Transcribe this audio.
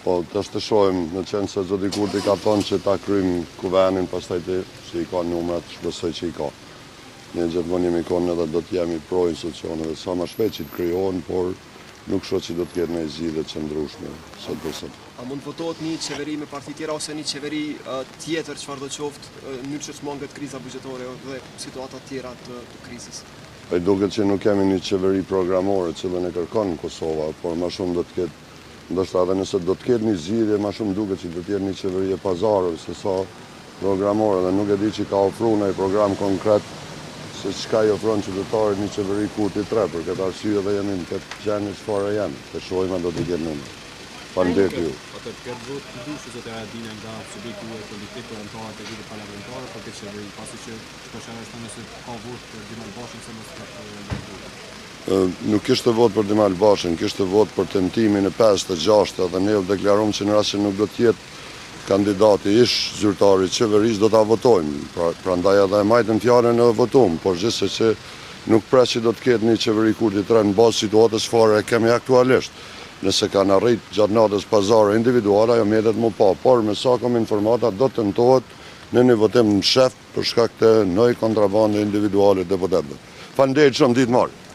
Po, tash të shohim, meqenëse zoti Kurti ka thonë që ta kryjmë Kuvendin, pastaj të që i ka numrat, shpresoj që i ka. Ne gjithmonë jemi konë edhe do të jemi pro institucioneve sa më shpejt që të krijohen, por nuk shoh që do të ketë ndonjë zgjidhje të qëndrueshme sot për sot. A mund të votohet një qeveri me parti tjera ose një qeveri tjetër çfarëdo qoftë, në mënyrë që të shmanget kriza buxhetore dhe situata tjera të krizës? Po duket që nuk kemi një qeveri programore, të cilën e kërkon Kosova, por më shumë do të ketë Ndoshta edhe nëse do të ketë një zgjidhje, ma shumë duket që do të jetë një qeveri e pazareve se sa programore dhe nuk e di që ka ofru ndonjë program konkret se çka i ofron qytetarit një qeveri Kurti 3, për këtë arsye edhe jemi në këtë gjendje çfarë jemi, të shohim a do t'i ketë numrat. Faleminderit ju. A do të ketë votë të dushë zoti Haradinaj nga subjekti juaj politik për anëtarët e grupit parlamentar për këtë qeveri, pasi që shpeshherë është thënë nëse ka votë për Dimal Bashën se mos ketë për Kurtin. Nuk kishte votë për Dimal Bashën, kishte votë për tentimin e pestë, të gjashtë dhe ne u deklarum që në rast se nuk do të jetë kandidati ish zyrtari i qeverisë do ta votojmë. Pra, prandaj edhe e majtëm fjalën edhe votum, por gjithsesi nuk pres që do të ketë një qeveri Kurti 3 në bazë situatës çfarë e kemi aktualisht. Nëse kanë arrit gjatë natës pazare individuale, ajo mbetet mu pa, por me sa kam informata do të tentohet në një votim në mshef për shkak të ndonjë kontrabande individuale të deputetëve. Faleminderit shumë, ditë mbarë.